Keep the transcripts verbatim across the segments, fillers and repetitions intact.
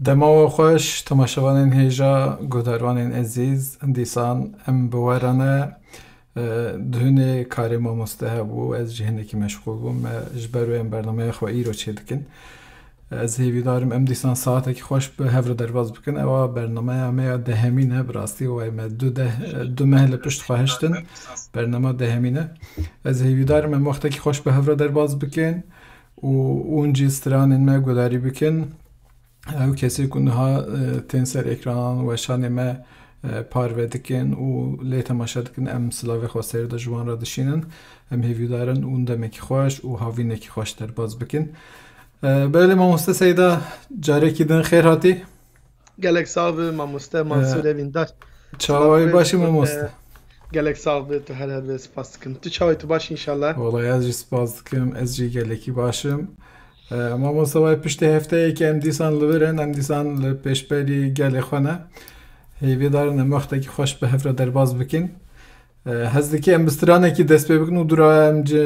Dema we xweş, temaşevanên hêja, guhdarvanên ezîz, dîsan em bi we re ne. E, duhunê karê mamoste hebû, ez jî hinekî meşxûl bûm. Me ji ber wê em bernameya xwe îro çêdikin. Ez hêvîdar im em dîsan saetekî xweş bi hev re derbas bikin. Ewa bernameya me ya dehemîn e, bi rastî wê me du deh, du meh li pişt xwe hiştin. Bernama dehemîn e. Ez hêvîdar im em wextekî xweş bi hev re derbas bikin û hûn jî stranên me guhdarî bikin. Ew kesê ku niha, e, tên ser ekranan weşanê me, e, parve dikin û lê temaşe dikin, em silavê xwe ser de ji wan re dişînin. Em hêvîdar in û demekî xweş û havînekî xweş derbas bikin. E, belê mamoste Seyda, carekî din xêr hatî. Gelek sax bi mamoste Mansûr Evîndaş. Çawayî başî mamoste? Gelek sax bi, tu her her bi spas dikim. Tu çawayî, tu baş înşallah? Wala ez jî spas dikim, ez jî gelekî baş im. E, mamoste, wê piştî hefteyekê em dîsan li vir in, em dîsan li pêşberî gelê xwe ne. Hêvîdar in em wextekî xweş bi hev re derbas bikin. E, hez dike em bi stranekî dest pê bikin û dûra em ci,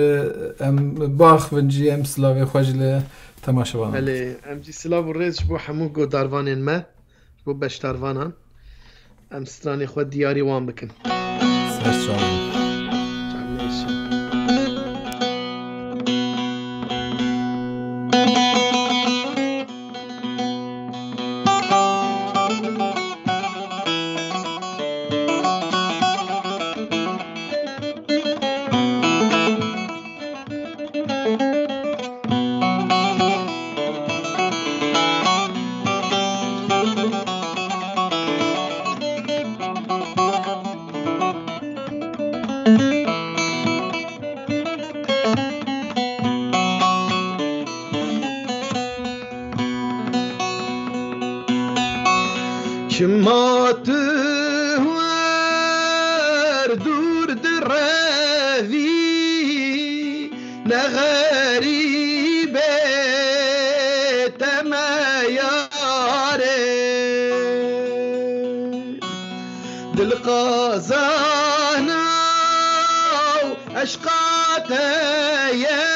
em baxivin cî, em silavê xwe ji li temaşevanan. Belê, em jî silav û rêz ji bo hemû guhdarvanên me, ji bo beşdarvanan. Em stranê xwe diyarî wan bikin. Ser çavan. Çavnêşin. Çima tu wer dûr direvî, ne xerîbê te me yar e. Dil qazana û eşqa te ye,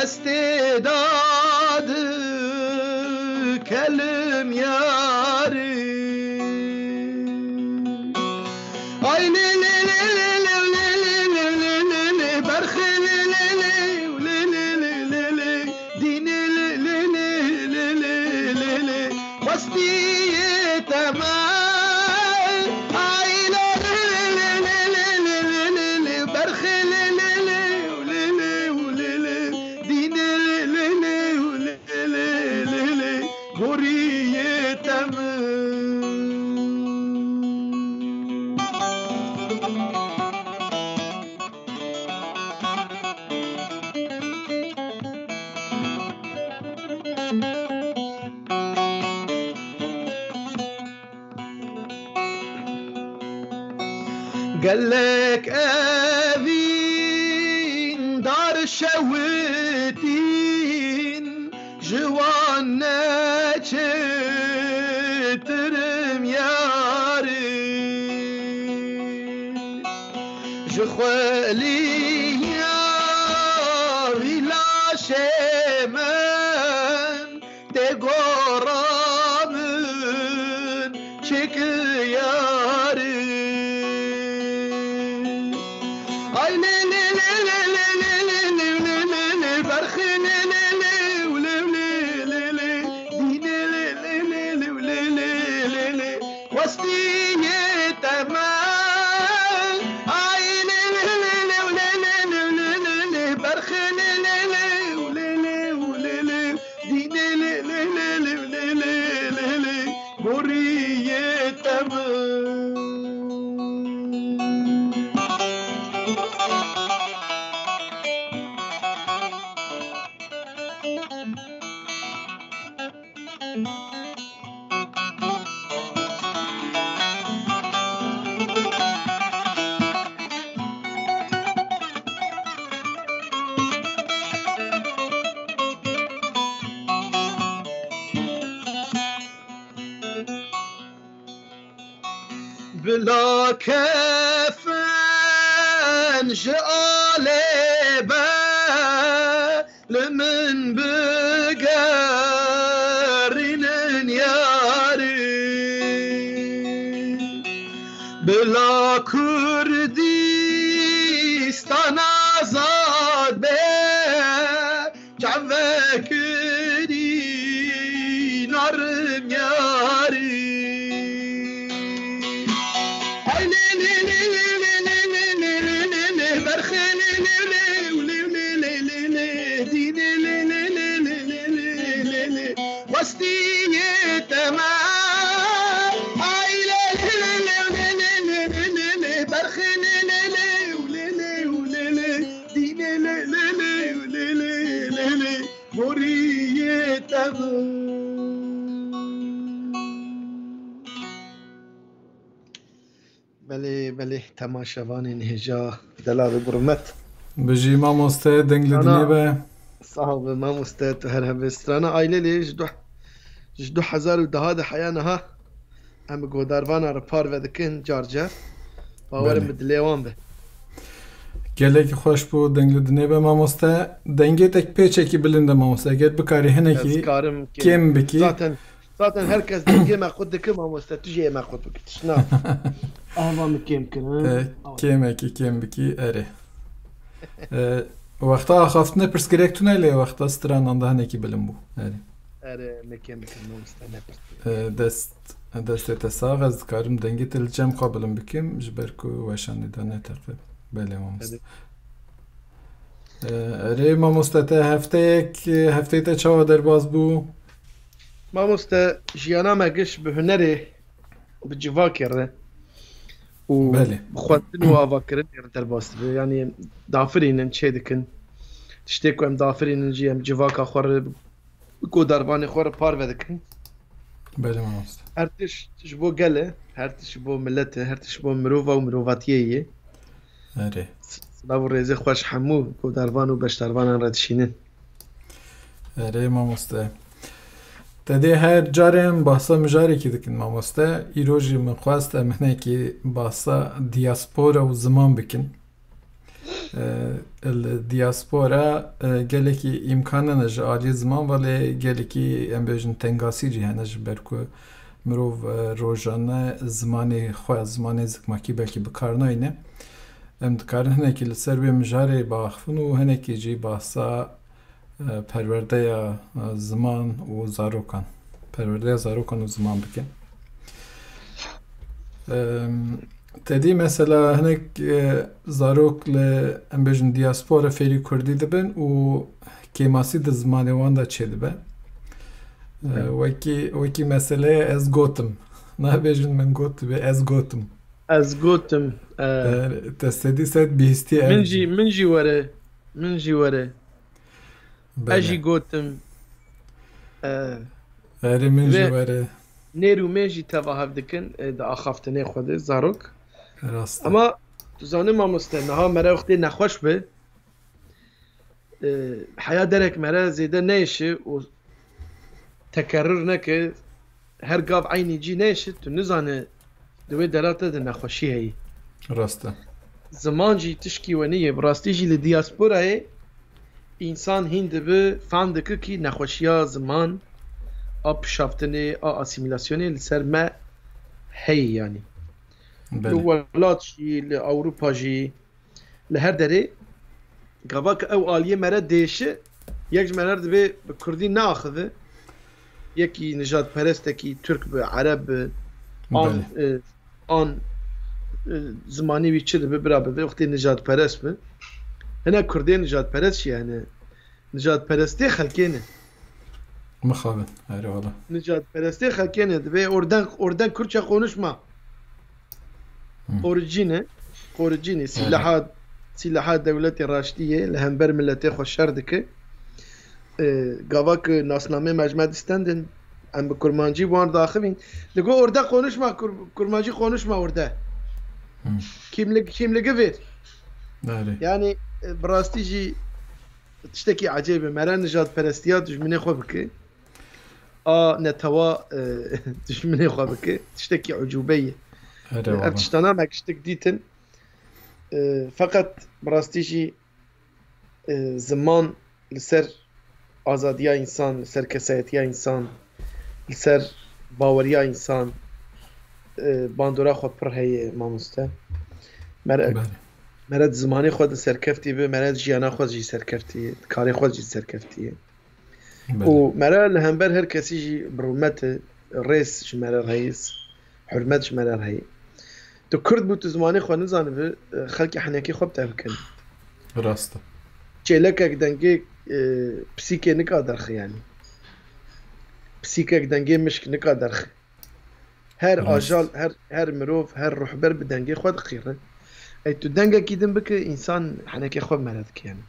ez tê da dikelim yarî. Ay lê lê lê lê lê lê lê lê lê lê lê lê, berxê lê lê lê lê lê lê lê lê lê, dînê lê lê lê lê lê lê lê, xwestiyê te me. Ay lê lê lê lê lê lê lê lê lê lê, berxê lê lê lê lê lê lê lê, dînê lê lê lê lê lê lê lê lê, goriyê te min. Gelek evîndar şewitîn, ji wan neçêtir im yarî. Ji xweliya vî laşê min, tê gora min çik yarî. Ay lê lê lê lê lê lê lê lê lê lê lê lê, berxê lê lê lê lê lê lê lê lê, dînê lê lê lê lê lê lê lê lê, xwestiyê te me. Ay lê lê lê lê lê lê lê lê lê lê, berxê lê lê lê lê lê lê lê, dînê lê lê lê lê lê lê lê lê, goriyê te min. Bila kefen ji alê be, li min Bila Kurdistan azad be, çavekirî narmyarî. Ay lê lê lê lê lê lê lê lê lê lê lê, berxê lê lê lê lê lê lê lê lê, dînê lê lê lê lê lê lê lê lê. Westiyê te me. Ay lê lê lê lê lê lê lê lê lê lê, berxê lê lê lê lê lê lê lê, dînê lê lê lê lê lê lê lê, moriyê te me. Belê, belê, temaşevanên hêja, delal û bi rûmet. Bijî mamoste, deng li Ana, dinê be. Sağ ol be mamoste, tu her hebe. Strana Aylelê ji du, ji du hezar û deh de heya niha em bi godarvana re parve dikin car car. Bawerim Belê. bi dilê wan be. Gelekî xweş bû, deng li dinê be mamoste. Dengê te pêçekî bilind e mamoste. Eger bikarî hinekî Ez karim kêm, kêm bikî. Zaten Zaten her kes dengê me xwe dike, mamoste, tu jî yê me xwe bike. Tişt nabe. Ava min kêm kirin. E, Ava. Kêmekî kêm bikî, erê. E, wexta axaftinê pirsgirêk tune lê wexta stranan de hinekî bilind bû. Erê. Erê, me kêm bikin, mamoste, ne pirsgirêk. E, dest, destê te sax, ez dikarim dengê te li cem xwe bilind bikim, ji ber ku weşanê de neteqe. Belê, mamoste. Erê. E, erê, mamoste, te hefteyek, hefteyê te çawa derbas bû? Mamoste, jiyana me giş bi hunerê, bi civakê re û Belê. bi xwendin û avakirinê re derbas dibe. Yanî dafirînin, çê dikin. Tiştê ku em dafirînin jî em civaka xwe re, bi godarvanê xwe re parve dikin. Belê mamoste. Her tişt ji bo gel e, her tişt ji bo milet e, her tişt ji bo mirova û mirovatiyê ye. Erê. Silav û rêzê xweş hemû godarvan û beşdarvanan re dişînin. Erê mamoste. Te dê her carê em bahsa mijarekî dikin mamoste. Îro jî min xwest em hinekî bahsa diaspora û ziman bikin. E, li diaspora, e, gelekî îmkan hene ji aliyê ziman, belê gelekî em bêjin tengasî jî hene ji ber ku mirov, e, rojane zimanê xwe, zimanê zikmakî belkî bi kar nayne. Em dikarin hinekî li ser wê mijarê biaxifin û hinekî jî bahsa, e, perwerdeya, e, ziman û zarokan, perwerdeya zarokan û ziman bikin. Em, te dî mesela hinek, e, zarok li, em bêjin, diaspora fêrî kurdî dibin û kêmasî di zimanê wan de çêdibe. E, Evet. wekî, wekî meseleye ez gotim. Nabêjin min got, dibê ez gotim. Ez gotim, e, E, te sedî sed bihîstî ev Min jî, jî. min jî were. Min jî were. Belê. Ez jî gotim, e, Erê min jî ve were. Nêr û mêr jî teva hev dikin, e, di axaftinê xwe de zarok. Rast e. Ama tu zanî mamoste, niha mere wextê nexweş be, e, heya derek mere zêde neyêşe û tekerrur neke, her gav eynî cî neyêşe, tu nizane di wê dera te de nexweşî heye. Rast e. Ziman jî tişkî wenî ye. Bi rastî jî li diasporayê însan hîn dibe, fam dike kî nexweşiya ziman a pişaftinê, a asîmîlasyonê li ser me heye yanî. Belê. Li welat jî, li Ewropa jî, li her derê gava ku ew aliyê me re dêşe, yek ji me re dibê bi kurdî neaxive. Yekî nijadperestekî, Tirk bi, Ereb bi, an, Belê. e, an, e, zimanî wî çi dibe, bira bibe, wextê nijadperest bi. Hine kurdê nijadperest jî hene. Nijadperestê xelkê ne. Mixabin, erê wala. Nijadperestê xelkê ne. Dibê orden, orden Kürtçe konuşma. Hı. Koricî ne. Koricî ne. Erê. Silaha, silaha dewletê raştî ye. Li hember miletê xwe şer dike. E, gava ku nasnamê me ji me distendin, em bi kurmancî wan daxivîn. Digo orde konuşma, kur-, kurmancî konuşma orde. Hı. Kimlik, kimligi ver. Erê. Yani, e, bi rastî jî tiştekî ecêb e. Mere nijadperestiya dijminê xwe bike. A netewa, e, dijminê xwe bike. Tiştekî ucûbe ye. Erê Ev wala. tiştana me tiştek dîtin. E, feqet bi rastî jî, e, ziman li ser azadiya însan, li ser kesayetiya însan, li ser baweriya însan, e, bandora xwe pir heye mamoste. Mere, Belê. mere di zimanê xwe di serkeftî bi, mere di jiyana xwe jî serkeftî ye, di karê xwe jî serkeftî ye. Belê. Û mere li hember her kesî jî bi rûmet e, rêz ji mere re heye, hurmet ji mere re heye. Tu Kurd bû, tu zimanê xwe nizanibi, e, xelkê henekê xwe bi te bikin. Rast e. Çêlekek dengê, e, pisîkê nika derxi yani. Pisîkek dengê mişk nika derxi. Her Rast. ajal, her, her mirov, her ruhber bi dengê xwe diqîre. Ey tu dengekî din bike, însan henekê xwe mere dike yani.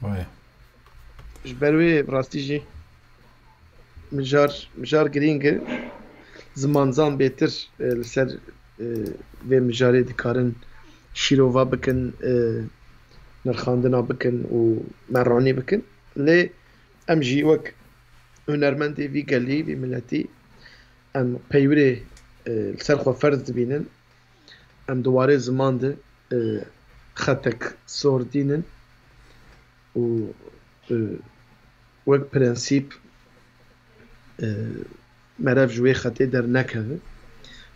Waya. Ji ber wê rastî jî mijar, mijar girîng e. Zimanzan bêtir, e, li ser, e, vê mijarê dikarin şîrova bikin, e, nirxandina bikin û meranî bikin. Lê em jî wek hunermendê vî gelî, vî miletî, em peywirê, e, li ser xwe ferz dibînin. Em di warê ziman de, e, xetek sor dînin û, e, wek prensîp, e, merev ji wê xetê dernekeve.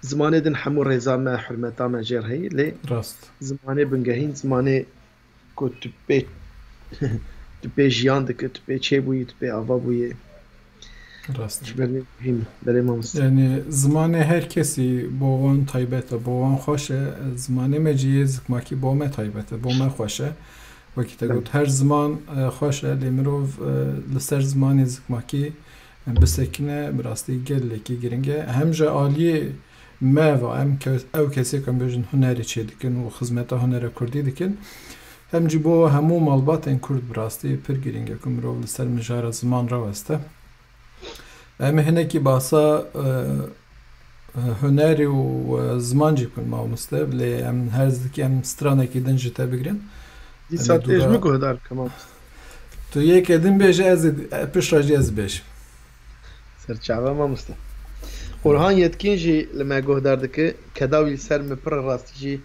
Zimanê din hemû rêza me, hurmeta me jê re heye, lê Rast. zimanê bingehîn, zimanê ku tu pê, tu pê jiyan dike, tu pê çêbûyî, tu pê ava bûyî. Rast. Ji ber wê muhîm e, belê mamoste. Yani zimanê her kesî bo wan taybet e, bo wan xweş e. Zimanê me jî yê zikmakî bo me taybet e, bo me xweş e. Wekî te Belê. got, her ziman, e, xweş e, lê mirov, e, li ser zimanê zikmakî, e, bisekine, bi rastî gelekî giring e. Hem ji aliyê me ve, em ke-, ew kesê ku em bêjin hunerê çêdikin û xizmeta hunera kurdî dikin, hem jî bo hemû malbatên kurd bi rastî pir giring e ku mirov li ser mijara ziman raweste. Em ê hinekî basa, e, e, hunerî û, e, ziman jî bikin mamoste, lê em herz dikî em stranekî din ji te bigirin. Dîsa Em ê tê ji dûra min guhdar bikim, mamoste. Tu yekê din bêje, ez ê, e, piştre jî ez bêjim. Serçava mamoste. Orhan Yetkin jî li me guhdar dike. Keda wî li ser min pir e, rastî jî,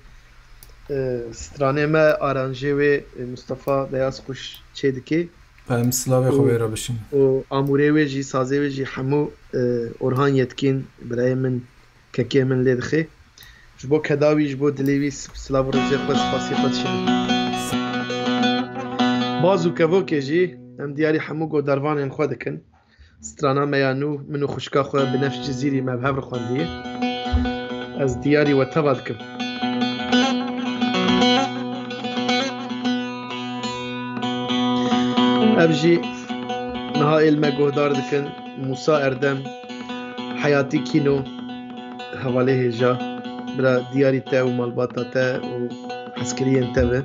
e, stranê me, aranjê wê, e, Mustafa Beyaz Kuş çê dike. Em silavê xwe Û, wê re bişînin. û amûrê wê jî, sazê wê jî hemû, e, Orhan Yetkin, birayê min, kekê min lê dixe. Ji bo keda wî, ji bo dilê wî sp-, silav û rêzê xwe, spasiyê xwe dişînim. Baz û kevokê jî em diyarî hemû godarvanên xwe dikin. Strana me ya nû, min û xwişka xwe Binefş Cizîrî me bi hev re xwendiye. Ez diyarî we teva dikim. Ev jî niha ê li me guhdar dikin, Mûsa Erdem, Heyatî Kîno, hevalê hêja, bira diyarî te û malbata te û hezkiriyên te be.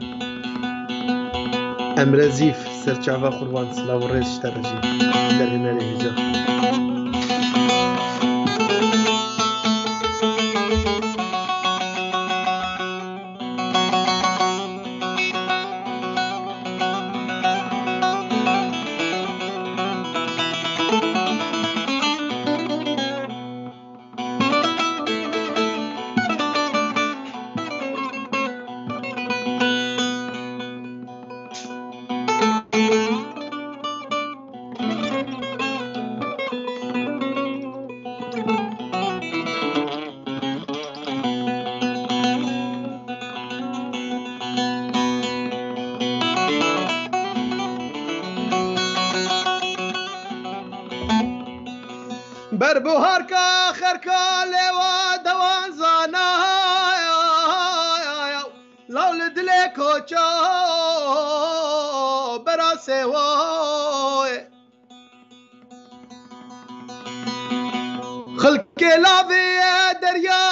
Emre Zîf, serçava qurban, silav û rêz ji te re jî. Derhênerê hêja. Berbuharka xerka lêwa dewan zana, law li dilê koça bera sêwa. Xilkê lavê derya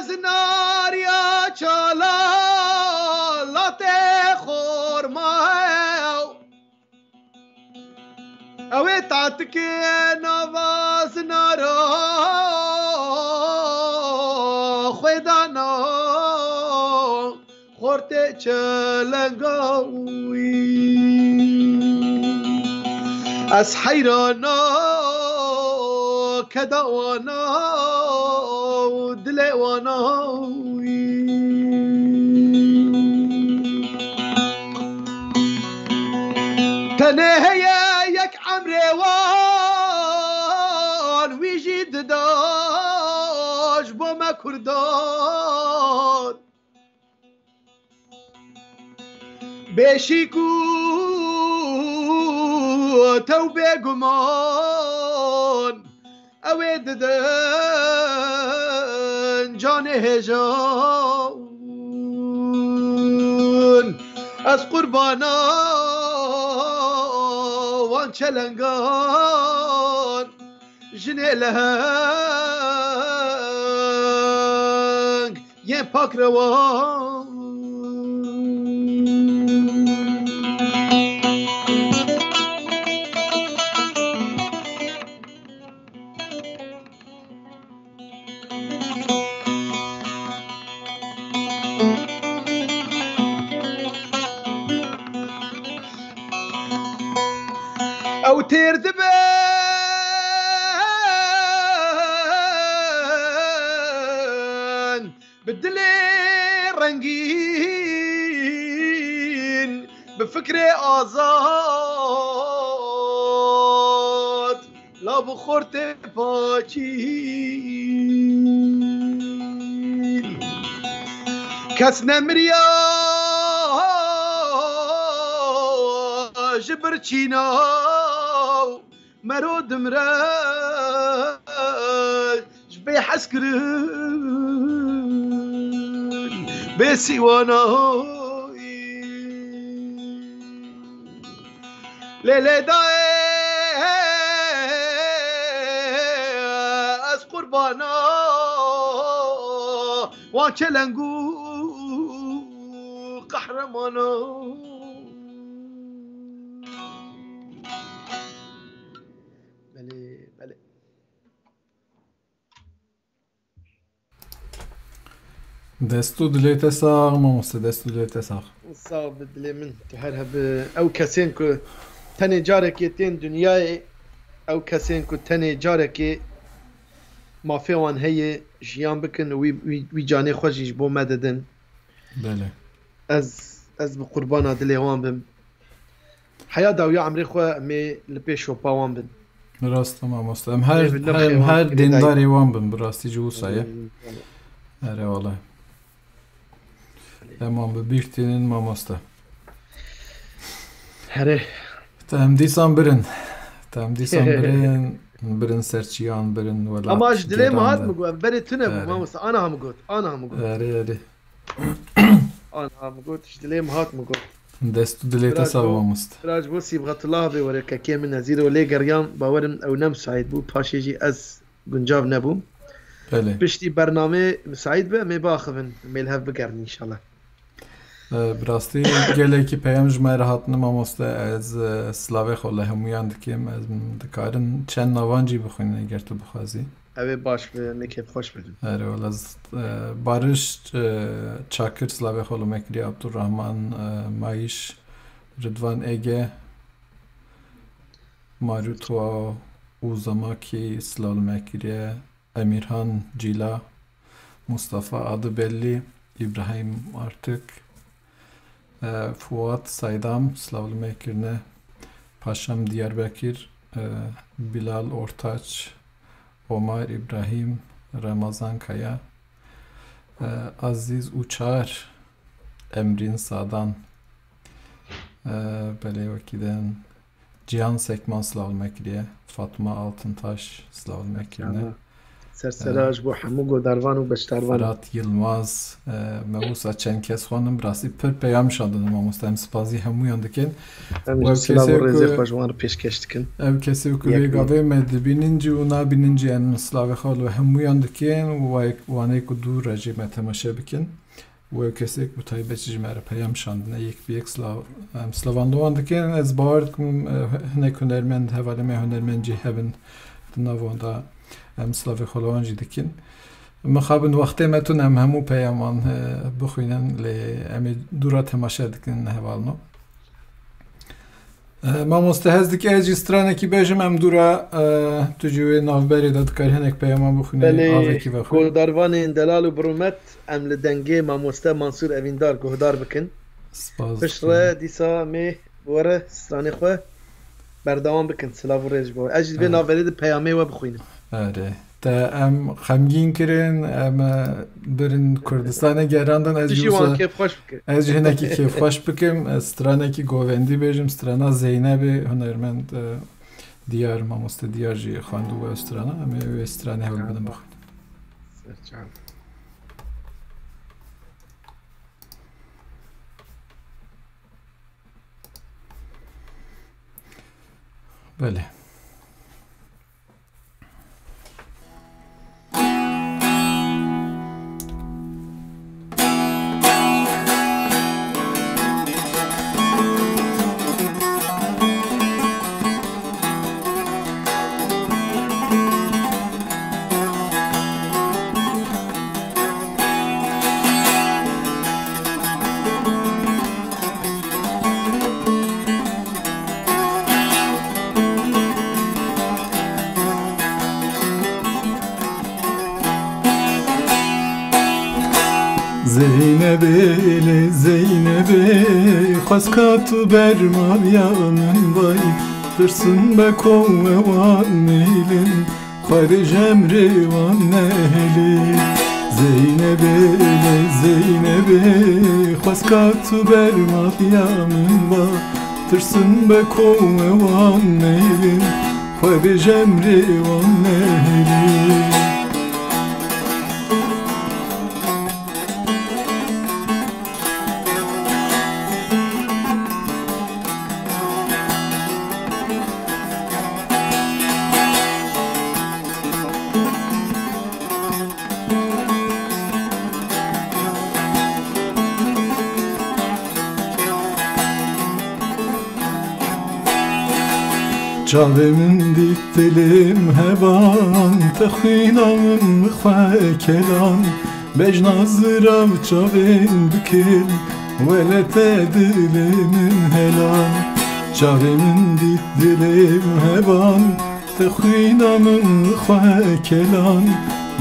zinariya çala, latê xorma. Ew ê tatikê nava zinara xwê dana. Xortê çelenga wî. Ez heyrana keda wana û dilê wana wî. Tenê heye yek emrê wan, wî jî dida ji bo me. Kurdan. Bêşîk û tew bêguman, ew ê didin canê hêjan. Ez qurbana wan çelengan, jinê leheng yên pakrewan. Ew têr dibin bi dilê rengîn, bi fikrê azad, la bi xortê pakîn. Kes nemiriya ji birçîna û mero dimre ji bê hezkirin, bê sîwana. Lê lê dayê ez qurbana wan çeleng û qehreman. Belê, belê. Dest û dilê te sax, mamoste, dest û dilê te sax. Sax bi dilê min. Tu her hebe ew kesên ku tenê carekê tên dinyayê, ew kesên ku tenê carekê mafê wan heye jiyan bikin û wî, wî, wî canê xwe jî ji bo me didin. Belê. Ez, ez bi qurbana dilê wan bim. Heya dawiya emrê xwe em ê li pêş şopa wan bin. Rast e mamoste. Em her, Ê, bi nirxê em wan her ê dîndarê wan bin, bi rastî jî wisa ye. Hmm. Erê wele. Em wan bi bîr tînin mamoste. Herê. Te em dîsan birin. Te em dîsan birin, birin ser çiyan, birin welat. Ama ji dilê min hat min got, ev berê tune bû, mamoste. Ana ha min got, ana ha min got. Erê, erê. Ana min got, ji dilê min hat min got. Dest û dilê te sax mamoste. Bira ji bo Sîbxetullah bê were kekê min ez îro lê geriyan, bawerim ew ne misaît bû, paşê jî ez guncav nebûm. Belê. Piştî bernamê misaît be, em ê biaxivin, em ê li hev bigerin înşallah. E, bi rastî gelekî peyam ji me re hatine mamoste, ez, e, silavê xwe li hemûyan dikim, ez dikarim çend navan jî bixwînin eger tu bixwazî. Ew ê baş be, me kêfxweş be. Erê wele, e, Bariş, e, Çakir silavê xwe li me kiriye, Abdurrahman, e, Mayîş, Ridvan Ege, Maruto Uzamaki silav li me kiriye, Emirhan Cîla, Mustafa Adı Belli, Îbrahîm Artık, e, Fuat Saydam silav li me kirine, Paşam Diyarbekir, e, Bilal Ortaç, Omar İbrahim, Ramazan Kaya, e, Aziz Uçar, Emrîn Sadan, e, belê wekî din Cihan Sekman silav li me kiriye, Fatma Altıntaş silav li me kirine. Ama ser sera ji bo hemû godarvan û beşdarvan. Firat Yilmaz, e, me wisa çend kes xwanin, bi rastî pir peyam şandin mamoste, em spasî hemûyan dikin. Em jî silav û rêzê xwe ji wan re pêşkeş dikin. Ev kesê ku vê gavê me dibînin cî û nabînin cî, em silavê xwe li hemûyan dikin û wayek-, wanê ku dûr re jî me temaşe bikin. Û ew kesê ku taybet ji me re peyam şandine, yek bi yek silav, em silavan li wan dikin. Ez bawer dikim, e, hinek hunermend, hevalê me hunermend jî hebin di nav wan de, em silavê xwe li wan jî dikin. Mixabin wextê me tune, em hemû peyaman, e, bixwînin, lê em ê dûra temaşe dikin hevalno. E, mamoste, hez dike ez jî stranekî bêjim, em dûra, e, tu jî wê navberê de dikarî hinek peyaman bixwînî, avekî vexwî. Belê, godarvanên delal û bi rûmet, em li dengê mamoste Mansûr Evîndar guhdar bikin. Spas dikim. Piştre dîsa mê were stranê xwe berdewam bikin. Silav û rêz ji bo we. Ez jî di vê navberê de peyamê we bixwînim. Erê. Te em xemgîn kirin, em, e, birin Kurdistanê gerandin. Ez jî Tişî wan wisa, kêfxweş bike. Ez jî hinekî kêfxweş bikim. Ez stranekî govendî bêjim, strana Zeynebê, hunermend, e, Diyar, mamoste Diyar jî xwendibû ev strana. Em ê wê stranê hewl bidin bixwînin. Serçand. Belê. Zeynebê lê Zeynebê, xwezka tu ber maliya min bay, tirsim be ku we wan nêlin, Xwedê ji emrê wan nehêlî. Zeynebê lê Zeynebê, xwezka tu ber maliya min ba, tirsim be ku we wan neyê, Xwedê ji emrê wan nehêlî. Çavê min dît dilê min hevan, te xwîna min bi xwe kelan. Bejna zirav çavên bikil, wele te dilê min helan. Çavê min dît dilê min hevan, te xwîna min xwe kelan.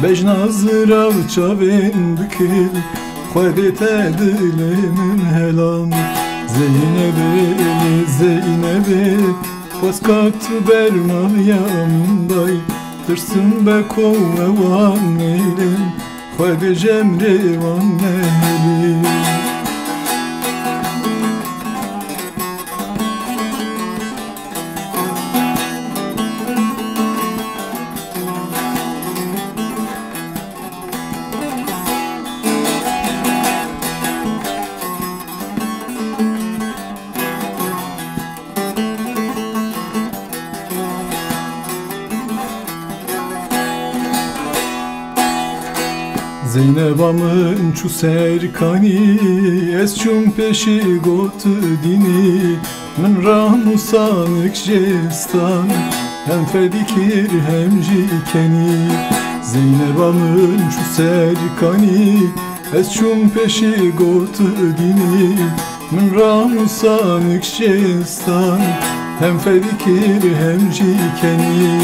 Bejna zirav çavên bikil, Xwedê te dilê min helan. Zeynebê, Zeynebê, xwezka tu ber maliya min bay. Tirsim be ku we wan neyê, Xwedê ji emrê wan nehêlî. Zeyneba min çû ser kanî, ez çûm pêşî got dînî, min ramûsanik jê stan, hem fedî kir hem jî kenî. Zeyneba min çû ser kanî, ez çûm pêşî got dînî, min ramûsanik jê stan, hem fedî kir hem jî kenî.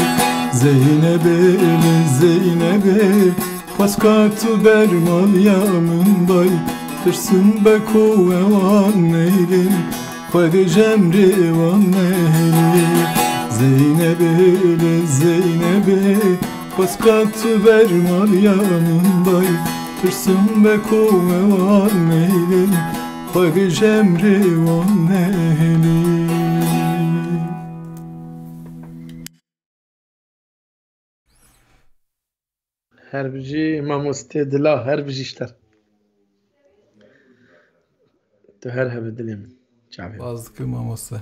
Zeynebê lê Zeynebê, xwezka tu ber maliya min bay, tirsim be ku we wan neyê, Xwedê ji emrê wan nehêlî. Zeynebê lê Zeynebê, xwezka tu ber maliya min bay, tirsim be ku we wan neyê, Xwedê ji emrê wan nehêlî. Her bijî mamostê dila, her bijî ji te re. Tu her hebe dilê min. Çavê min. Spas dikim mamoste.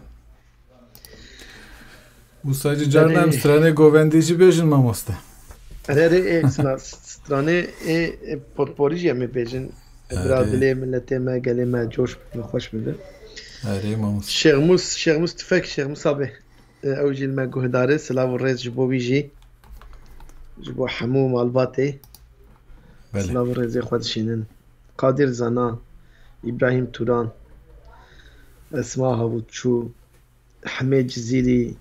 Wisa jî carna em stranê govendî jî bêjin mamoste. Erê, erê, ê, sina-, stranê, ê, ê, potporî jî em ê bêjin. Bira dilê miletê me, gelê me coş bibe, xweş bibe. Erê mamoste. Şêxmûs, Şêxmûs Tufek, Şêxmûs abi. Ew jî li me guhdar e, silav û rêz ji bo wî jî, ji bo hemû malbatê. Belê. Silav û rêzê xwe dişînin. Qadir Zana, Îbrahîm Turan, Esma Havûtçû, Hemê Cizîrî,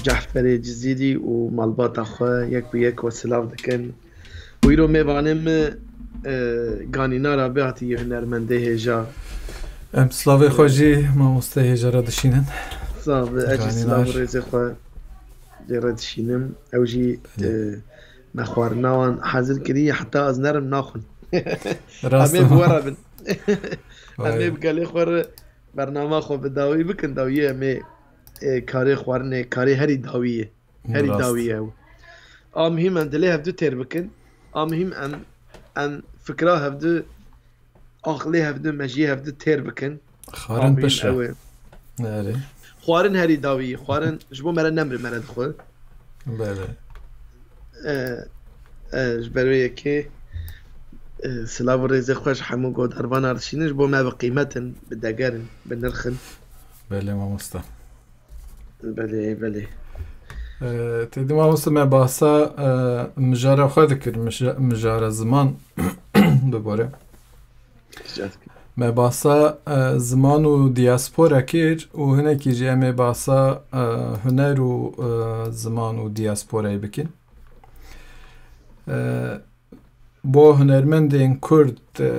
Cehferê Cizîrî û malbata xwe yek bi yek we silav dikin. Û îro mêvanê min, e, Ganîna Rabê hatî yê hunermendê hêja. Em silavê xwe jî mamoste hêja re dişînin. Silav, ez jî silav û rêzê xwe jê re dişînim. Ew jî, e, Me xwarina wan hazir kiriye, heta ez nerim naxwin. Rast Em ê bi we re bin. Em ê bi gelê xwe re bernama xwe bi dawî bikin, dawiyê em ê, ê, karê xwarinê, karê herî dawî ye. Herî Rast. dawî ye ew. A muhîm em dilê hevdu têr bikin. A muhîm em, em fikra hevdu, aqilê hevdu, mejiyê hevdu têr bikin. Xwarin Amin, pişt e. ew e. Erê. Xwarin herî dawî. Xwarin ji bo mere nemri mere dixwe. Belê. E, e, ji ber wê yekê, e, silav û rêzê xwe ji hemû godarvana dişînin, ji bo me bi qîmet in, bi deger in, bi nirx in. Belê mamoste. Belê, belê. E, têdî mamoste me bahsa, e, mijara xwe dikir, mija-, mijara ziman bibore. Rica dikim. Me bahsa, e, ziman û diaspora kir û hinekî jî em ê bahsa, e, huner û, e, ziman û diasporayê bikin. E, bo hunermendên Kurd, e,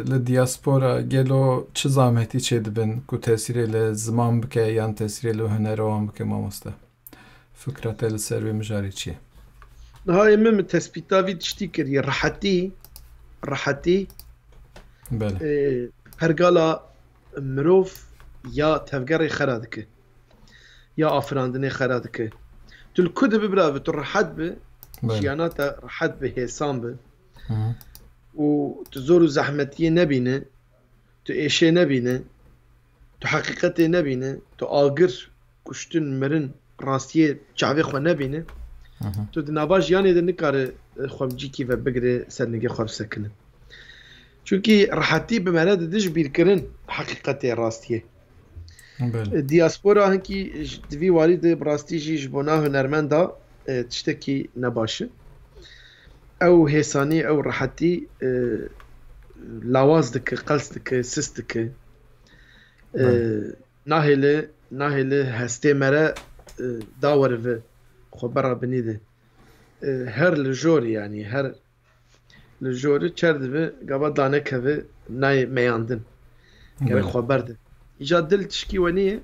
li diaspora gelo çi zahmetî çêdibin ku tesîrê li ziman bike yan tesîrê li hunera wan bike mamoste? Fikra te li ser vê mijarê çi ye? Niha ê min, min tespîta vî tiştî kiriye. Rehetî, rehetî, Belê. e, pergala mirov ya tevgerê xera dike. Ya afirandinê xera dike. Tu li ku dibi bira bi, tu rehet bi, Belê. jiyana te rehet bi, hêsan bi. Hı hı. Û tu zor û zehmetiyê nebîne, tu êşê nebîne, tu heqîqetê nebîne, tu agir, kuştin, mirin, rastiyê çavê xwe nebîne, Hı hı. tu di nava jiyanê de nikare, e, xwe bi cîkî ve bigire, ser nigê xwe bisekine. Çunkî rehetî bi me re dide ji bîrkirin heqîqetê, rastiyê. Belê. E, diaspora hinkî ji, di vî warî de bi rastî jî ji bona hunermenda, e, tiştekî nebaş e. Ew hêsanî, ew rehetî, e, lawaz dike, qels dike, sist dike. E, Belê. nahêle, nahêle hestê me re, e, da werive xwe bera binî de. E, her li jor, yanî her li jor çer dibe, gava danekeve nayê meyandin. Gerek Belê. xwe berde. Îca dil tişkî wenî ye.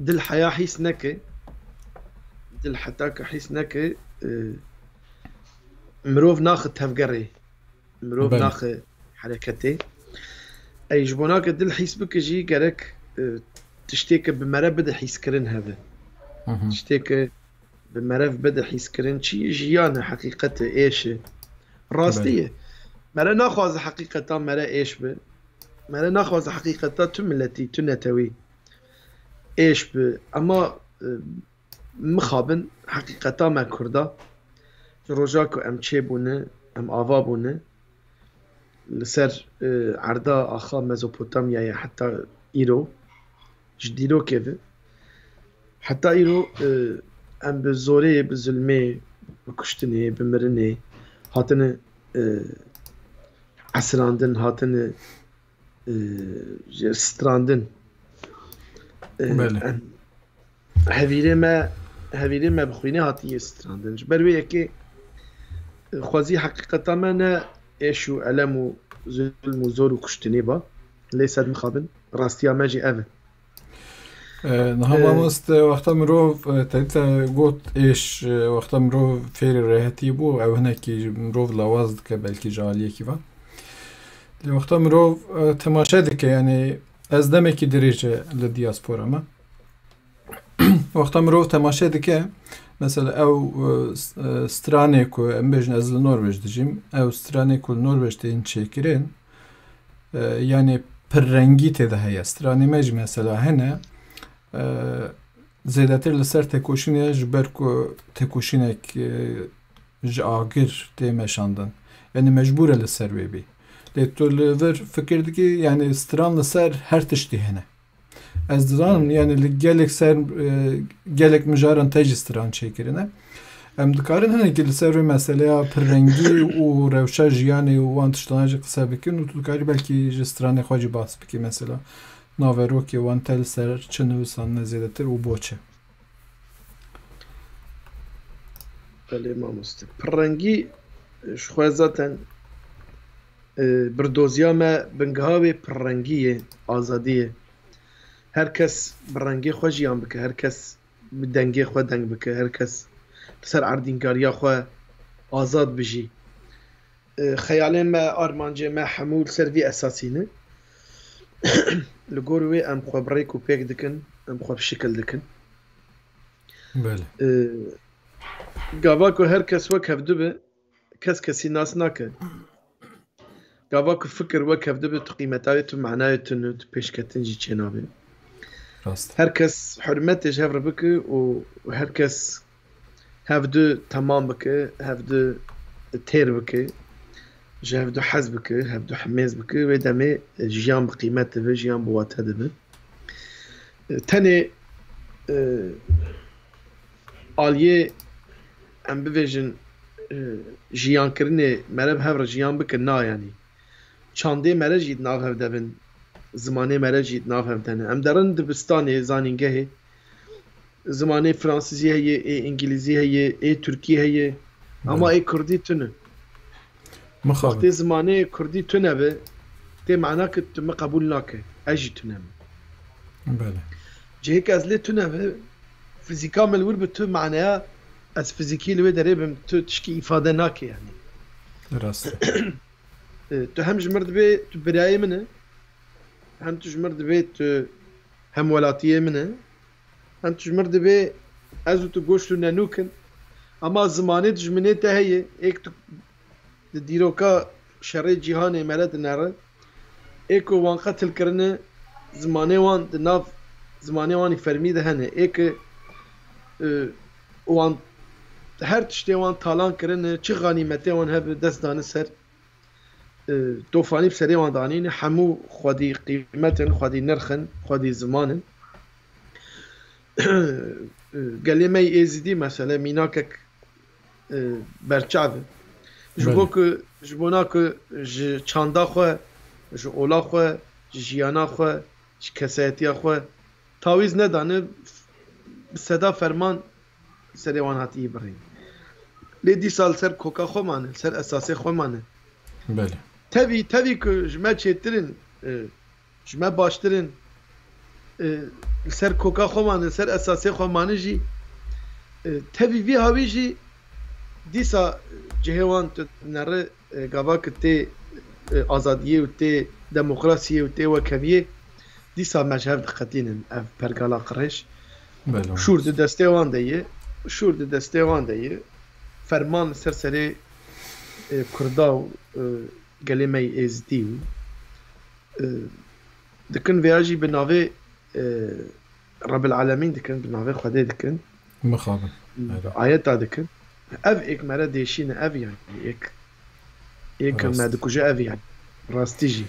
Dil heya hîs neke. Dil heta ke hîs neke, e, mirov naxe tevgerê. Mirov Belê. naxe hereketê. Ey ji bona ke dil hîs bike jî gerek, e, tiştê ke bi mere bide hîskirin hebe. Hı hı. Tiştê ke bi merev bide hîskirin çi ye? Jiyan e, heqîqet e, êş e. Rastî Belê. ye. Mere naxwaze heqîqeta mere êş be. Mere naxwaze heqîqeta tu miletî, tu netewî êş be. Ema, e, mixabin heqîqeta me Kurda, ji roja ku em çêbûne, em ava bûne, li ser, e, erda axa Mezopotamyayê heta îro, ji dîrokê ve, heta îro, e, em bi zorê, bi zulmê, bi kuştinê, bi mirinê hatine, e, esirandin, hatine, e, jê strandin. E, Belê. em, hevîrê me, hevîrê me bi xwînê hatiye strandin. Ji ber wê yekê, e, xwezî heqîqeta me ne êş û elem û zulm û zor û kuştinê ba. Lê sed mixabin, rastiya me jî ev e. E, niha E, mamoste, wexta mirov, e, te, te got êş, e, wexta mirov fêrê rehetî bû, ew hinekî mirov lawaz dike belkî ji aliyekî ve. Lê wexta mirov, e, temaşe dike, yanî ez demekî dirêj e li diaspora me. Wexta mirov temaşe dike, mesela ew, e, s-, e, stranê ku em bêjin ez li Norveç dijîm, ew stranê ku li Norveç tên çêkirin, e, yanî pirrengî tê de heye. Stranê me jî mesela hene, e, zêdetir li ser têkoşînê ji ber ku têkoşînek, e, ji agir tê meşandin. Yanî mecbûr e li ser wê bî. Lê tu li vir fikir dikî, yanî stran li ser her tiştî hene. Ez dizanim, yanî li gelek ser, e, gelek mijaran te jî stran çêkirine. Em dikarin hinekî li ser vê meseleya pirrengî û rewşa jiyanê û wan tiştana jî qise bikin û tu dikarî belkî ji stranê xwe jî behs bikî, mesela naverokê wan te li ser çi nivîsandine zêdetir û bo çi? Belê mamoste. Pirrengî, e, ji xwe zaten, e, birdoziya me bingiha wê pirrengî ye, azadî ye. Her kes bi rengê xwe jiyan bike, her kes bi dengê xwe deng bike, her kes li ser erdîngariya xwe azad bijî. E, xeyalên me, armancê me hemû li ser vî esasî ne. Li gor wê em xwe bi rêk û pêk dikin, em xwe bi şikil dikin. Belê. E, gava ku her kes wek hev dibe, kes kesî nas nake. Gava ku fikir wek hev dibe, tu qîmeta wê, tu manayê tune, tu pêşketin jî çênabe. Rast. Her kes hurmetê ji hev re bike û her kes hev du temam bike, hev du têr bike, ji hev du hez bike, hev du hemêz bike, wê demê jiyan bi qîmet dibe, jiyan bi wate dibe. Tenê, e, aliyê, em bivêjin, e, jiyankirinê, mere bi hev re jiyan bike, na, yanî çandê mere jî di nav hev de bin, zimanê mere jî di nav hev de ne. Em derin dibistanê, zanîngehê, zimanê fransizî heye, ê îngilîzî heye, ê tirkî heye, ama Belê. Ê kurdî tune. Mixabin. Wextê zimanê kurdî tune be, tê mana ki tu min qebûl nake, ez jî tune me. Belê. Cihêk ez lê tune be, fizîka min li wir bi, tu manaya ez fizîkî li wê derê bim, tu tişkî îfade nake, yanî. Rast e. E, tu hem ji mir dibê tu birayê min e, hem tu ji mir dibê tu hemwelatiyê min e, hem tu ji mir dibê ez û tu goşt û nenûk in. Ama zimanê dijminê te heye, êk tu di dîroka şerê cîhanê mere dinere, ê ku wan qetil kirine, zimanê wan di nav zimanê wan î fermî de hene, ê ku, e, wan her tiştê wan talan kirine, çi xanîmetê wan hebe dest dane ser, e, tofanî bi serê wan danîne, hemû xwedî qîmet in, xwedî nirx in, xwedî ziman in. E, gelê me yê Êzidî, mesele mînakek, e, berçav e. Ji bo Belê. ku, ji bona ku ji çanda xwe, ji ola xwe, ji jiyana xwe, ji kesayetiya xwe tawîz nedane, bi seda ferman serê wan hatî birîn. Lê dîsa li ser koka xwe mane, li ser esasê xwe mane. Belê. Tevî, tevî ku ji me çêtir in, e, ji me baştir in, e, li ser koka xwe mane, li ser esasê xwe mane jî, e, tevî vî hawî jî dîsa cihê wan tu nere, e, gava ku tê, e, azadiyê û tê demokrasiyê û tê wekheviyê, dîsa me ji hev diqetînin ev pergala qirêj. Belê. Şûr di destê wan de ye, şûr di destê wan de ye. Ferman li ser serê, e, Kurda û, e, gelê me yê Êzidî û, e, dikin vêya jî bi navê, e, Rebil Alemîn dikin, bi navê Xwedê dikin. Mixabin. Belê. Ayeta dikin. Ev êk mere dêşîne, ev yanî êk, êk Rast. me dikuje, ev yanî. Rastî jî.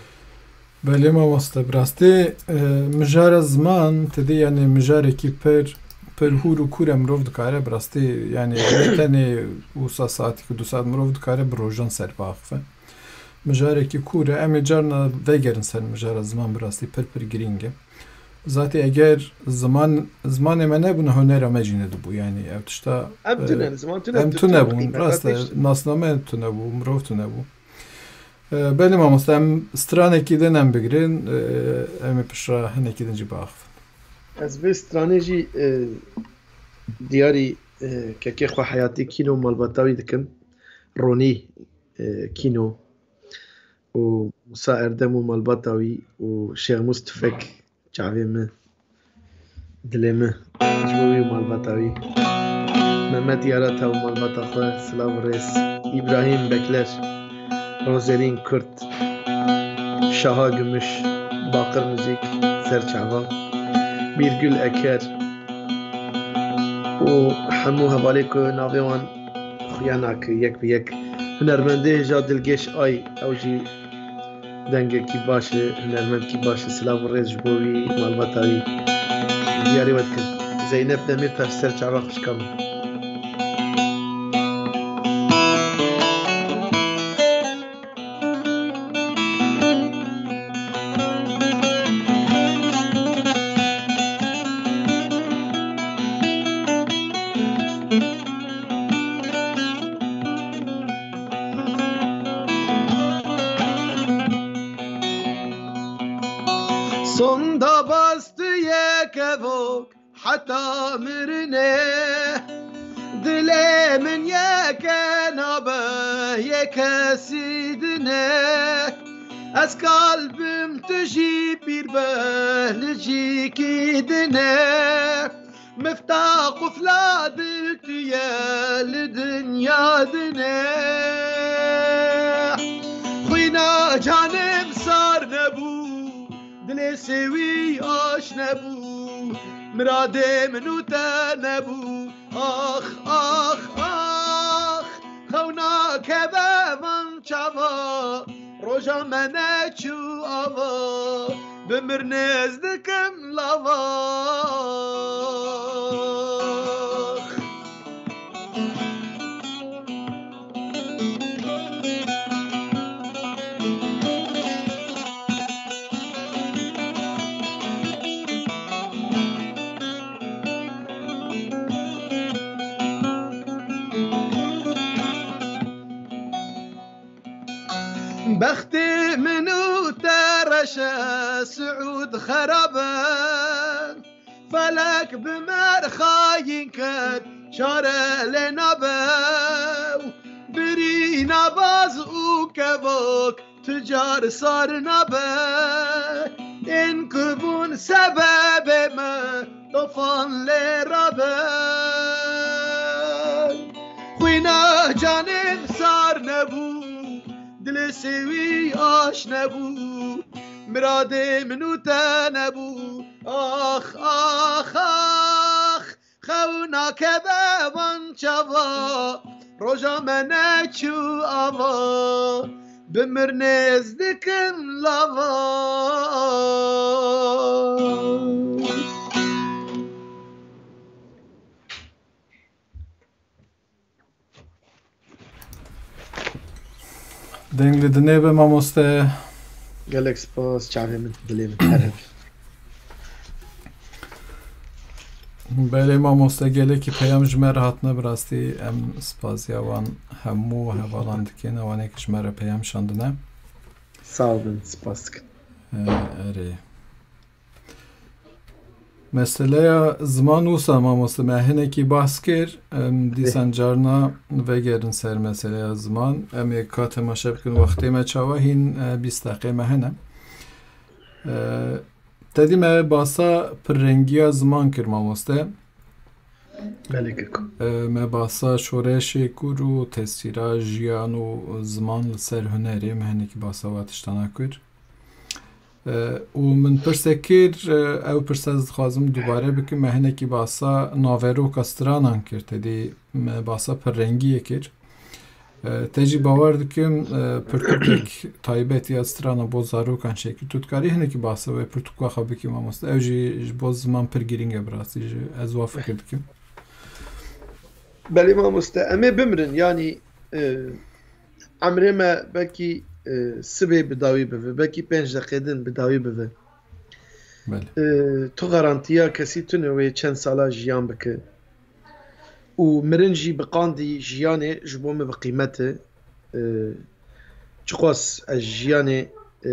Belê mamoste, bi rastî, e, mijara ziman, te dî, yanî mijarekî pir, pir hûr û kûr e, mirov dikare, bi rastî, yanî ne tenê wisa saetî ku du saet, mirov dikare bi rojan ser biaxife. Mijarekî kûr e, em ê carna vegerin ser mijara ziman, bi rastî pir pir girîng e. Zatî eger ziman, zimanê me nebûna, hunera me jî nedibû, yanî ev tişta, Em e, tune, ziman tune, em tu- tune tu bûn, qîmeta rast e, tê jî. Nasname tune bû, mirov tune bû. E, belê mamoste, em stranekî din em bigirin, e, em ê piştre hinekî din jî biaxivin. Ez vê stranê jî, e, diyarî, e, kekê xwe Heyatî Kîno malbata wî dikim. Ronî, e, Kîno û Musa Erdem û malbata wî û Şêxmûs Tufek çavê min, dilê min, ji bo wî û malbata wî. Mehmet Yarata û malbata xwe, silav û rêz. Îbrahîm Bekler, Rozerîn Kurt, Şaha Gümüş, Baqir Müzik, Serçava, Birgül Eker û hemû hevalê ku navê wan xuya nake yek bi yek. Hunermendê hêja dilgêş Ay, ew jî dengekî baş e, hunermendkî baş e. Silav û rêz ji bo wî, malbata wî. Diyarê we dikim. Zeynep Demirtaş, Serçava xwişka min. Sonda bastı yekevok heta mirine. Dilê min yeke nabe yê kesî dine. Ez kalbim tu jî pîr be li cîkî dine. Mifta qufla dil tu ye li dinya dine. Xwîna canim sar nebû, dilê sêwî aş nebû. Miradê min û te nebû. Ax, ax, ax, xew nakeve van çava, roja me neçû ava, bi mir nêz dikim lava. Bextê min û te reşe Siûd xerab e. Felek bi merxayîn ket, çare lê nabe. Birîna baz û kevok tu car sar nabe. Ên ku bûn sebebê me, tofan lê rabe. Xwîna canê sar nebû, dilê sêwî aş nebû. Miradê min û te nebû. Ax, ax, ax, xew nakeve van çava, roja me neçû ava, bi mir nêz dikim lava. Deng li dinê be mamoste. Gelek spas, çavê min, dilê min, her heb. Belê mamoste, gelekî peyam ji me re hatine, bi rastî em spaziya wan hemû hevalan dikin, ewanê ki ji me re peyam şandine. Sağ olun, spas dikin. E, erê. Meseleya ziman wisa mamoste me hinekî bahs kir. Em dîsan carna vegerin ser meseleya ziman. Em ê ka temaşe bikin wextê me çawa hîn, e, bîst deqê me hene. E, te dî me basa pirrengiya ziman kir mamoste. Belê keko. E, me basa şoreşê kûr û tesîra jiyan û ziman li ser hunerê, me hinekî basa wa tiştana kir. E, û min pirsek kir, e, ew pirse ez dixwazim dubare bikim. Me hinekî basa naveroka stranan kir, te dî me basa pirrengiyê kir. E, te jî bawer dikim, e, pirtûkek taybet ya strana bo zarokan çêkir. Tu dikarî hinekî basa wê pirtûka xwe bikî mamoste. Ew jî ji bo ziman pir girîng e bi rastî jî. Ez wa fikir dikim. Belê mamoste, em ê bimirin, yanî, e, emrê me belkî, e, sibê bi dawî bibe, belkî pênc deqê din bi dawî bibe. Belê. E, tu garantiya kesî tune wê çend sala jiyan bike. Û mirin jî bi qandî jiyanê ji bo min bi qîmet e. E, çiqas ez jiyanê, e,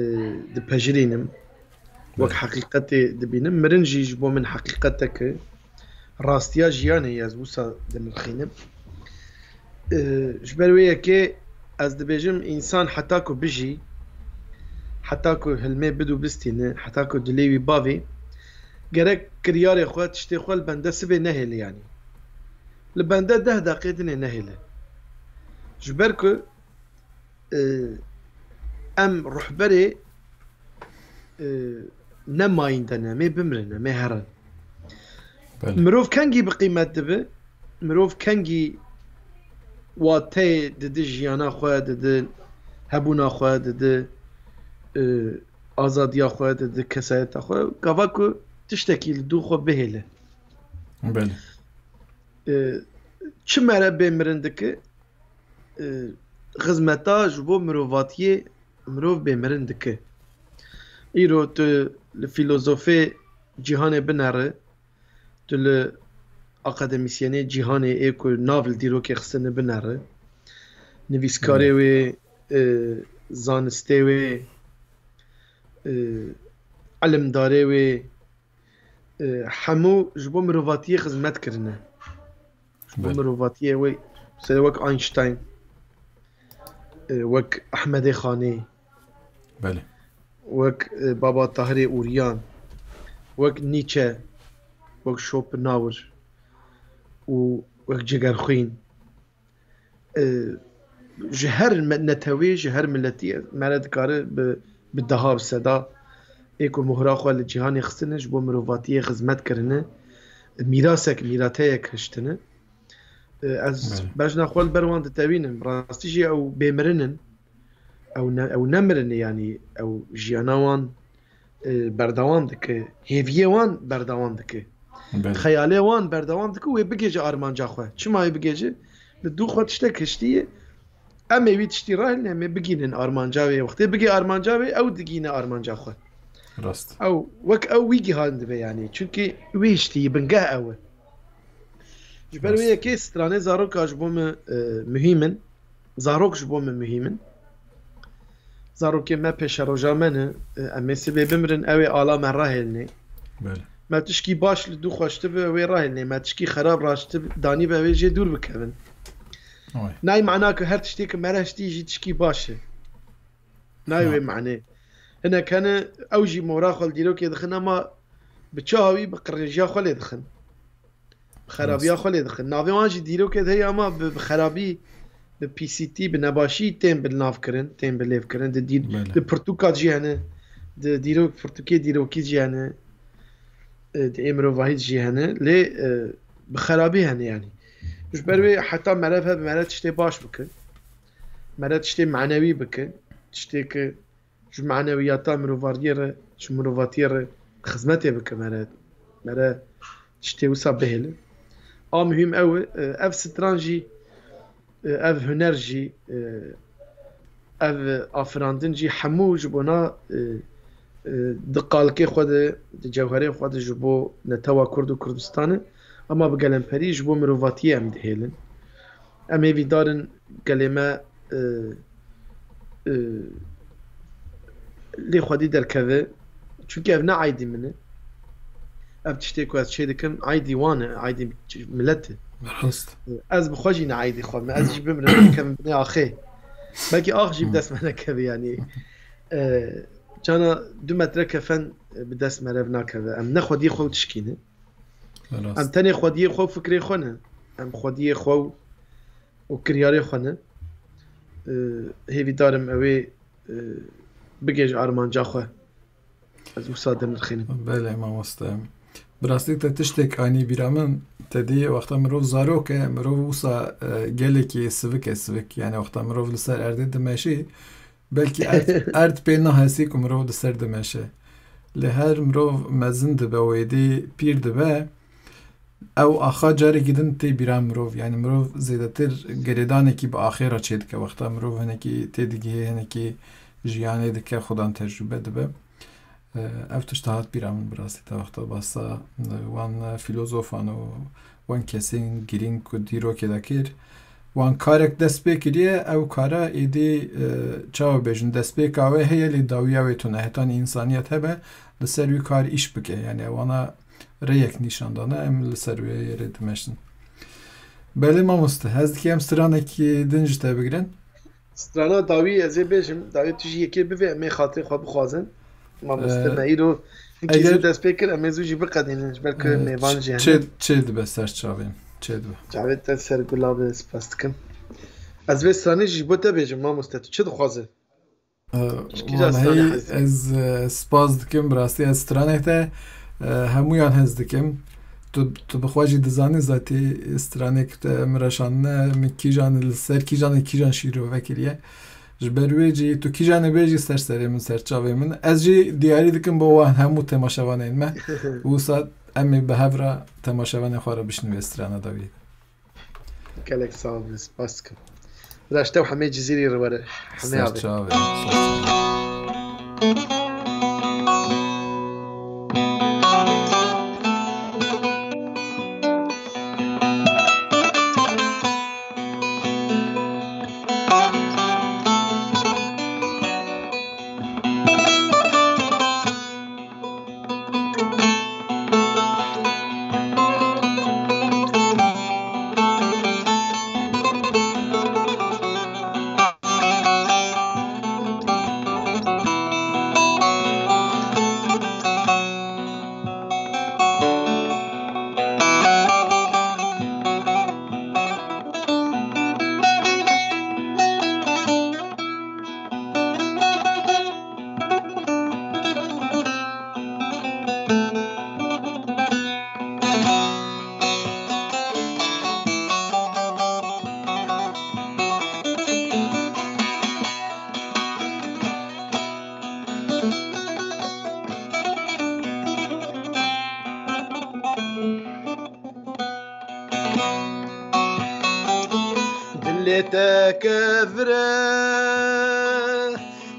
dipejirînim, wek Belê. heqîqetê dibînim. Mirin jî ji bo min heqîqetek e. Rastiya jiyanê ye, ez wisa dinirxînim. E, ji ber wê yekê ez dibêjim, însan heta ku bijî, heta ku hilmê bid û bistîne, heta ku dilê wî bavê, gerek kiryarê xwe, tiştê xwe li bende sibê nehêle yanî. Li bende deh deqê dinê nehêle. Ji ber ku, e, em ruhberê, e, ne mayînde ne, em ê bimirin, em ê herin. Belê. Mirov kengî bi qîmet dibe, mirov kengî wateyê didi jiyana xwe, didi hebûna xwe, didi, e, azadiya xwe, didi kesayeta xwe. Gava ku tiştekî li dû xwe bihêle. Belê. E, çi mere bê mirin dike? E, xizmeta ji bo mirovatiyê mirov bê mirin dike. Îro tu li fîlozofê cîhanê binere, tu li akademîsyenê cîhanê ê ku nav li dîrokê xistine binere, nivîskarê wê, e, zanistê wê, e, ilimdarê wê, e, hemû ji bo mirovatiyê xizmet kirine. Ji bo Belê. mirovatiyê wê, mesela wek Einstein, e, wek Ehmedê Xanê, Belê. wek, e, Baba Tahirê Ûriyan, wek Nietzsche, wek Schopenhauer û wek Cigerxwîn. E, ji her me-, netewê, ji her miletî me re dikare bi, bi deha, bi seda ê ku mohra xwe li cîhanê xistine, ji bo mirovatiyê xizmet kirine, mîrasek, mîrateyek hiştine. E, ez Belê. bejna xwe li ber wan ditewînim. Rastî jî ew bêmirin in. Ew ne, ew nemirin e, yanî ew jiyana wan, e, berdewam dike. Hêviyê wan berdewam dike. Belê. Xeyalê wan berdewam dike û wê bigêje armanca xwe. Çima wê bigêje? Li dû xwe tiştek hiştiye. Em ê wî tiştî rahêlin, em ê bigînin armanca wê. Wextê bigê armanca wê, ew digîne armanca xwe. Rast. Ew, wek ew wî gihan dibe yanî. Çunkî wî hiştî, bingeh ew e. Ji ber wê Rast. yekê stranê zaroka ji bo min, e, muhîm in. Zarok ji bo min muhîm in. Zarokê me pêşeroja me ne. E, em ê sibê bimirin, ew ê ala me rahêlinê. Belê. Me tişkî baş li dû xwe hiştibe, wê rahêlinê. Me tişkî xerab raştib danîbe, wê jê dûr bikevin. Oy. Nayê mana ku her tiştê ku me re hiştî jî tişkî baş e. Nayê Ha. wê manê. Hinek hene, ew jî mora xwe li dîrokê dixin, ama bi çawa wî, bi qirêjiya xwe lê dixin. Bi xerabiya Rast. xwe lê dixin. Navê wan jî dîrokê de heye, ama bi, bi xerabî, bi pîsîtî, bi nebaşî tên bi nav kirin, tên bi lêv kirin. Di dîr-, Belê. di pirtûka jî hene, di dîrok, pirtûkê dîrokî jî hene, e, di ê mirovahî jî hene. Lê, e, bi xerabî hene yanî. Ji ber wê heta meriv hebe, meriv tiştê baş bike. Meriv tiştê manewî bike. Tiştê ku ji manewiyata mirovariyê re, ji mirovatiyê re xizmetê bike, me re, me re tiştê wisa bihêle. A muhîm ew e, e, ev stran jî, e, ev huner jî, e, ev afirandin jî hemû ji bona, e, e, di qalikê xwe de, di cewherê xwe de ji bo netewa Kurd û Kurdistanê, ama bi gelemperî ji bo mirovatiyê em dihêlin. Em ê vîdarin gelê me, e, e, lê xwedî derkeve. Çunke ev ne aydî min e. Ev tiştê ku ez çê dikim, aydî wan e, aydî milet e. Rast. Ez bi xwe jî ne aydî xwe me. Ez jî bimirim, bikevim binê axê. Belkî ax jî bi Hı. dest me nekeve yanî. E, cana du metre kefen, e, bi dest me rev nakeve. Em ne xwediyê xwe tişkîne. Rast. Em tenê xwediyê xwe û fikrê xwe ne. Em xwediyê xwe û, û kiryarê xwe ne. E, hêvîdar im ew ê, e, bigê ji armanca xwe. Ez wisa dinirxînim. Belê, mamoste. Bi rastî te tiştek anî bîra min, te dî wexta mirov zarok e, mirov wisa, e, gelekî sivik e, sivik. Yani wexta mirov li ser erdê dimeşî, belkî erd, erd pê nahesî ku mirov di ser dimeşe. Lê her mirov mezin dibe û êdî pîr dibe, ew axa carekî din tê bîra mirov. Yani mirov zêdetir girêdanekî bi axê re çêdike. Wexta mirov hinekî têdigihê, hinekî jiyanê dike, xudan tecrûbe dibe. E, ev tişt hat bîra min bi rastî te wexta basa, e, wan, e, filozofan û wan kesên girîng ku dîrokê de kir, wan karek dest pê kiriye, ew kara êdî, e, çawa bêjin, destpêka wê heye, lê dawiya wê tune. Hetanî însaniyet hebe, li ser wî kar îş bike. Yani wana rêyek nîşan dane, em li ser wê rê dimeşin. Belê mamoste, ez dikêm stranekî din ji te bigirin. Strana dawî ez ê bêjim, dawî tu jî yekê bivê, em ê xatirê xwe bixwazin. Mamoste Ee, me îro hinkî eger zû dest pê kir, em ê zû jî biqedînin, ji ber ku Ee, mêvan jî çê, hene. Çê dibe ser çavên, çê dibe. Çavê te ser gula be, spas dikim. Ez vê stranê jî ji bo te bêjim, mamoste, tu çi dixwazî? Ee, Ji kîja stranê Wallahî hez dikî? Ez, e, spas dikim, bi rastî ez stranê te, e, hemûyan hez dikim. Tu, tu bi xwe jî dizanî zatî stranê ku te min re şandine, min kîjan li ser kîjan û kîjan şîrove kiriye. Ji ber wê jî tu kîjanê bêjî ser serê min, ser çavê min. Ez jî diyarî dikim bo wan hemû temaşevanên me. Wisa em ê bi hev re temaşevanên xwe re bişînin vê strana dawiyê. Gelek sağ ol, spas dikim. Bira, ji te û hemê Cizîrî re were. Hemê Ser abi. Çavê, ser çavê. Dilê te kevir e,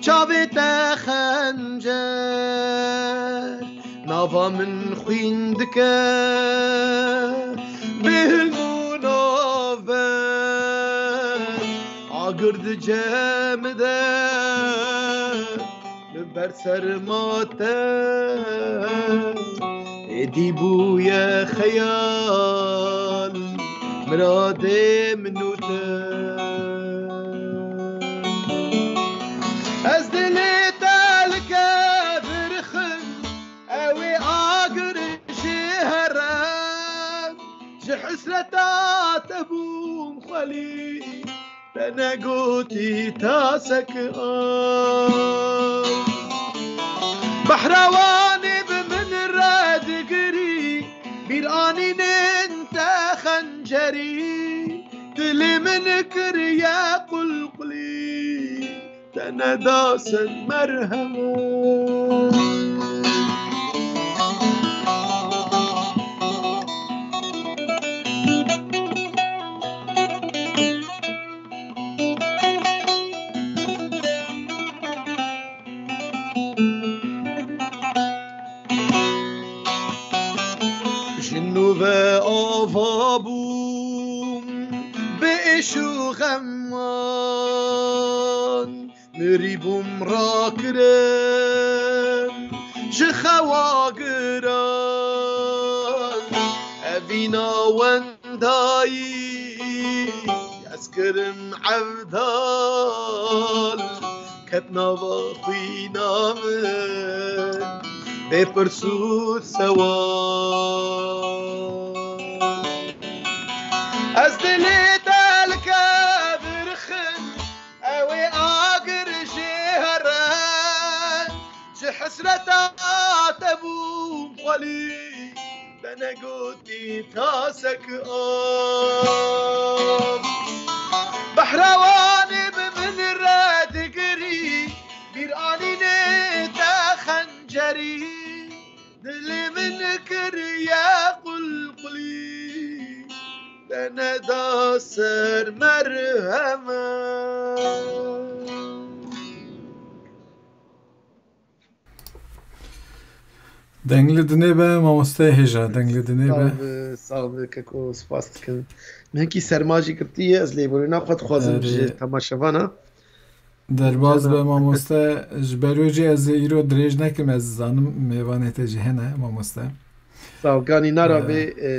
çavê te xencer, nava min xwîn dike, bêhilm û naver, agir di cem de. Li ber serma te êdî bûye xeyal, miradê min û te. Ez dilê te li kevir xim, ew ê agir ji herem, ji hesreta te bûm xwelî. Te negotî tasek av. Behra wanê bi min re digirî, bîr anînin te xencerî. Dilê min kiriye qulqulî, te neda ser merhemet. Ji nû ve ava bûm bi êş û xeman. Mirî bûm rakirin ji xewa giran, evîna wendayî ez kirim evdal, ket nava xwîna min bê pirs û sewal. Ez dilê te li kevir xim, ew ê agir jê here, ji hesreta te bûm xwelî, te negotî tasek av. Behra wanê bi min re digirî, bîr anînê te xencerî, dilê min kiriye qulqulî, te neda ser merhemet. Deng li dinê be, mamoste hêja, deng li dinê be. Sax be, sax be, keko, spas dikim. Min hinkî serma jî girtiye, ez lêborîna xwe dixwazim Erê. ji temaşevana. Derbas be, mamoste, ji ber wê jî ez ê îro dirêj nekim, ez zanim mêvanê te jî hene, mamoste. Sax ol, ganî nara Ee. vê, e,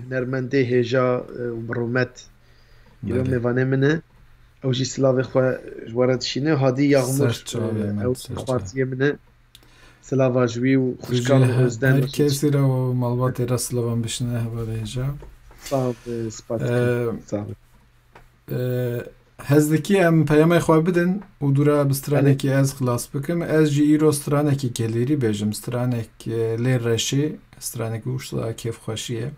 hunermendê hêja, e, û bi rûmet. Îro Belê. mêvanê min e. Ew jî silavê xwe ji we re dişîne. Hadî Yaxmûr, Ser çavê e, min, ew ser çavê. xwartiyê min e. Silava ji wî û Tu xwişkan jî û he-, Ozden her û kesî re û malbatê re silavan bişine hevalê hêja. Sağ ol, e, spas Ee, dikim. Sağ ol. Ee, hez dikî em peyamê xwe bidin û dûra bi stranekî Belê. ez xilas bikim. Ez jî îro stranekî gelêrî bêjim. Stranek, e, lê reşê, stranekî wisa kêfxweşî ye.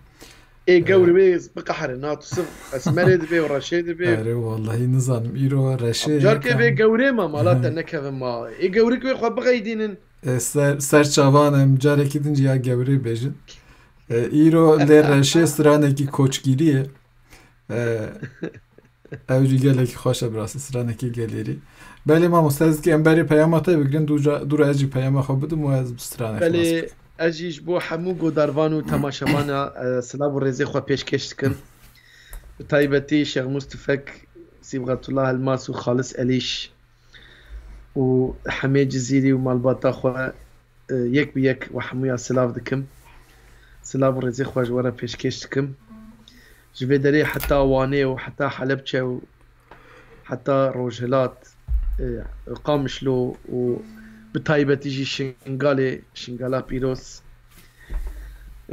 Ê gewr Ee, wê biqehre, na tu siv esmerê dibê û reşê dibê. Erê, wallahî nizanim. Îro reşê Carkê yek vê em gewrê ma mala te nekevin ma. Ê gewrik wê xwe bixeydînin. Ee, ser, ser çavan em carekî din jî ya gewrê bêjin. Ee, îro lê reşê stranekî koçgîrî ye. Ee, ew jî gelekî xweş e, bi rastî stranekî gelêrî. Belê mamoste, ez dikî em berê peyama te bigrin, dûca-, dûra ez jî peyama xwe bidim û ez bi stranek xilas Belê, bikim. ez jî ji bo hemû godarvan û temaşevana, e, silav û rêzê xwe pêşkêş dikim. Bi taybetî Şêx Mûs Tifek, Sîbxetullah Elmas û Xalis Elîş û hemê Cizîrî û malbata xwe, e, yek bi yek we hemûya silav dikim. Silav û rêzê xwe ji we re pêşkêş dikim. Ji vê derê heta Wanê û heta Helebçe û heta Rojhilat, e, Qamişlo û bi taybetî jî Şingalê, Şingala Pîroz,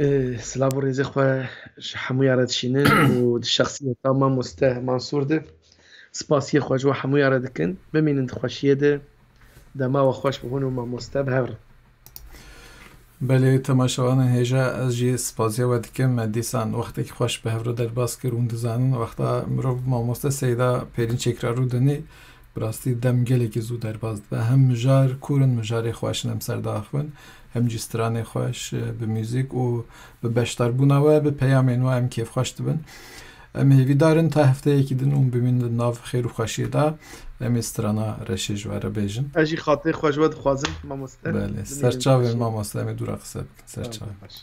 e, silav û rêzê xwe ji hemûya re dişînin û di şexsiyeta mamoste Mansûr de spasiyê xwe ji we hemûya re dikin. Bimînin di xweşiyê de. Dema we xweş bi hûn û mamoste bi hev re. Belê, temaşevanên hêja, ez jî spaziya we dikim. Me dîsan wextekî xweş bi hev re derbas kir. Hûn dizanin, wexta mirov bi mamoste Seyda Pêrînçek re rûdinî, bi rastî dem gelekî zû derbas dibe. Hem mijar kûr in, mijarê xweş in em ser diaxivin, hem jî stranê xweş, e, bi muzîk û bi beşdarbûna we, bi peyamên we em kêfxweş dibin. Em hêvîdar in ta hefteyekî din hûn bimînin di nav xêr û xweşiyê de. Em ê strana reşê ji we re bêjin. Ez jî xatirê xwe ji we dixwazim, mamoste. Belê, Bimînin serçavên reşê. Mamoste, em ê dû re qise bikin. Serçavên. Tamam, baş.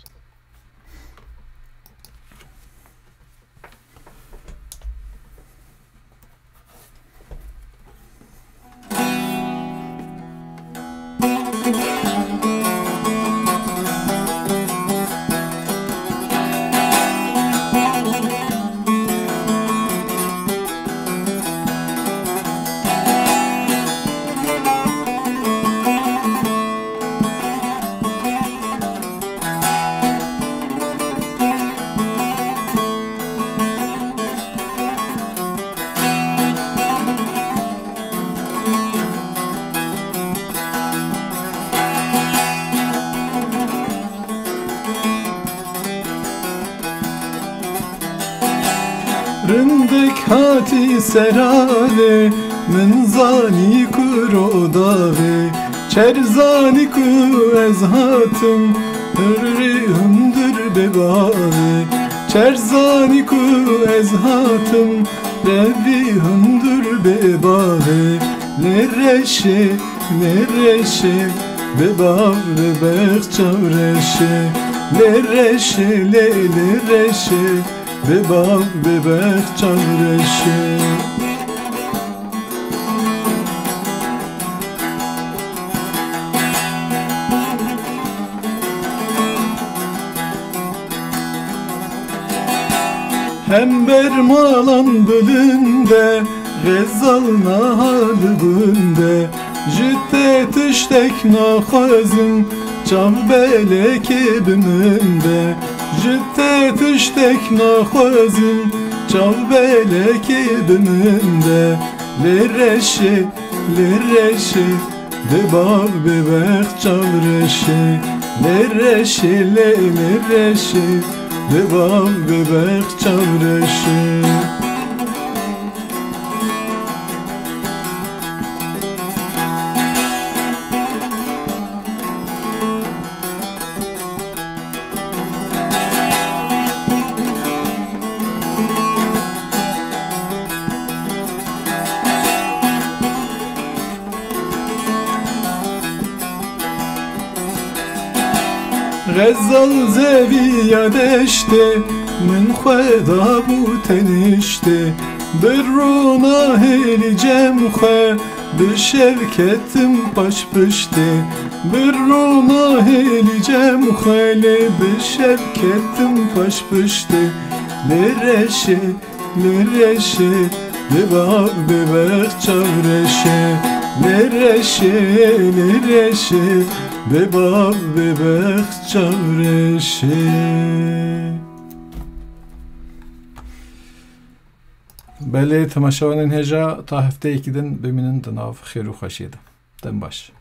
Rindik hatî seralê, min zanî ku rodaxê. Çer zanî ku ez hatim, hirrî hundir bê bavê. Çer zanî ku ez hatim, revî hundir bê bavê. Lê reşê, lê reşê, bê bav, bê bex çav reşê. Lê reşê, lê, lê reşê, bê bav, bê bex çav reşê. Hember malan bilinde, Xezal naha li gund e. Ji te tiştek naxwazim, çav belekê bi min de. Ji te tiştek naxwazim, çav belekê bi min de. Lê reşê, lê reşê, bi bav, bi bex çav reşê. Lê reşê, lê, lê reşê, bi bav, bi bex çav reşê. Xezal zeviya deştê, min xwe dabû teniştê. Bi rûna hêlî cem xwe, bi şev ketim paş piştê. Bi rûna hêlî cem xwe, lê bi şev ketim paş piştê. Lê reşê, Lê reşê, bi bav, bi bex çav reşê. Lê reşê, lê reşê, bi bav, bi bex çav reşê. Belê, temaşevanên hêja, ta hefteyekî din bimînin di nav xêr û xweşiyê de. Dem baş.